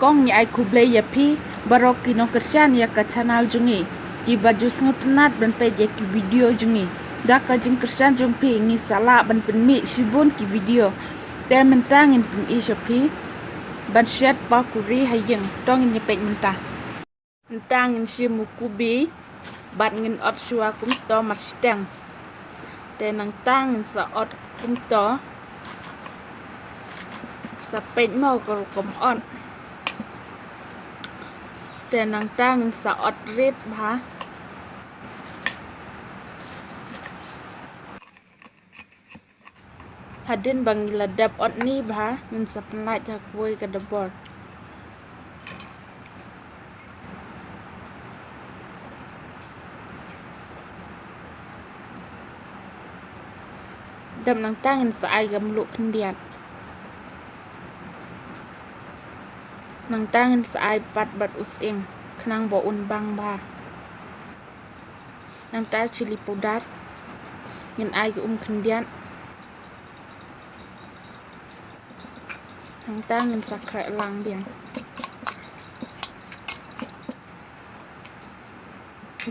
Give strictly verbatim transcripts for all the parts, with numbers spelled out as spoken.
Kong ngi ai khublei ïa phi baroh ki nongkyrshan ïa ka channel jong ngi, kiba ju sngewtynnat ban peit ïa ki video jong ngi. Da ka jingkyrshan jong phi ngi sa lah ban pynmih shibun ki video. Te mynta ngin pyni sha phi ban shet pakuri ha ïing. To ngin ïa peit mynta. Mynta ngin shim u kubi bad ngin ot shuwa kumto marshiteng. Te nangta ngin sa ot kumto. Sa peit mo ka rukom ot. Te nangta ngin sa ot rit bha. Hadien ba ngi la dep ot ni bha, ngin sa pynlait ha kawei ka dabor. Dep nangta ngin sa ai ka mluh khyndiat. Nangta ngin sa ai pat bad u sying khnang ba un bang bha. Nangta chili powder ngin ai ka um khyndiat. Nangta ngin sa khreh lang biang.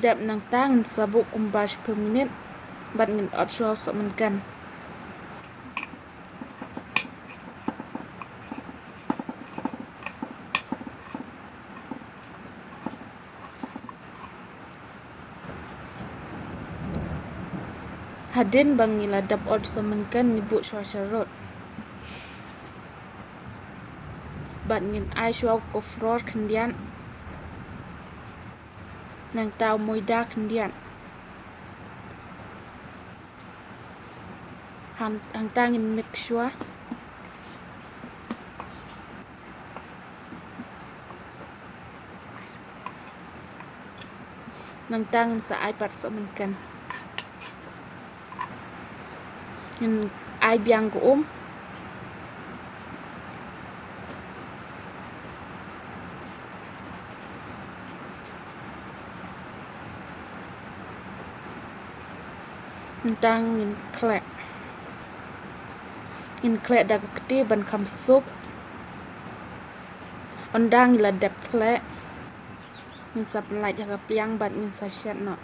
Dep nangta ngin sa buh kumba shiphew minit bad ngin ot shuwa sohmynken. Hadien ba ngi la dep ot sohmynken ngi buh shuwa sharud. Bad ngin ai shuwa u kofror khyndiat. Nangta u moida khyndiat. Han-, hangta ngin mix shuwa. Nangta ngin sa ai pat sohmynken. Ngin ai biang ka um. Nangta ngin khleh. Ngin khleh da ka kti ban kham suk. Ynda ngi la dep khleh, ngin sa pynlait ha ka pliang bad ngin sa shet noh.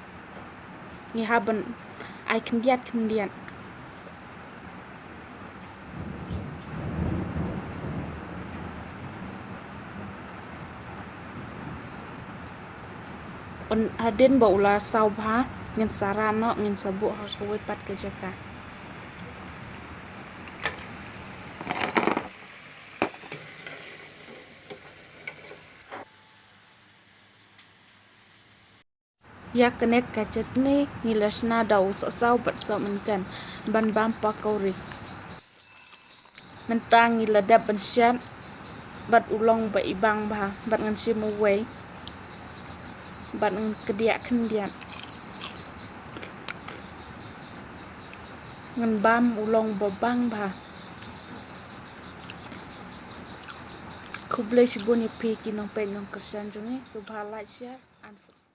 Ngi hap ban ai khyndiat khyndiat. Hadien ba u la saw bha, ngin sa rah noh, ngin sa buh ha kawei pat ka jaka. Ïa kane ka chutney ngi la shna da u sohsaw bad sohmynken ban bam pakori. Mynta ngi la dep ban shet bad u long ba i bang bha bad ngan shim uwei bad ngan kdiah khyndiat. Ngan bam u long ba bang bha. Khublei shibun ïa phi ki nongpeit nongkyrshan jong ngi, sngewbha like, share and subscribe.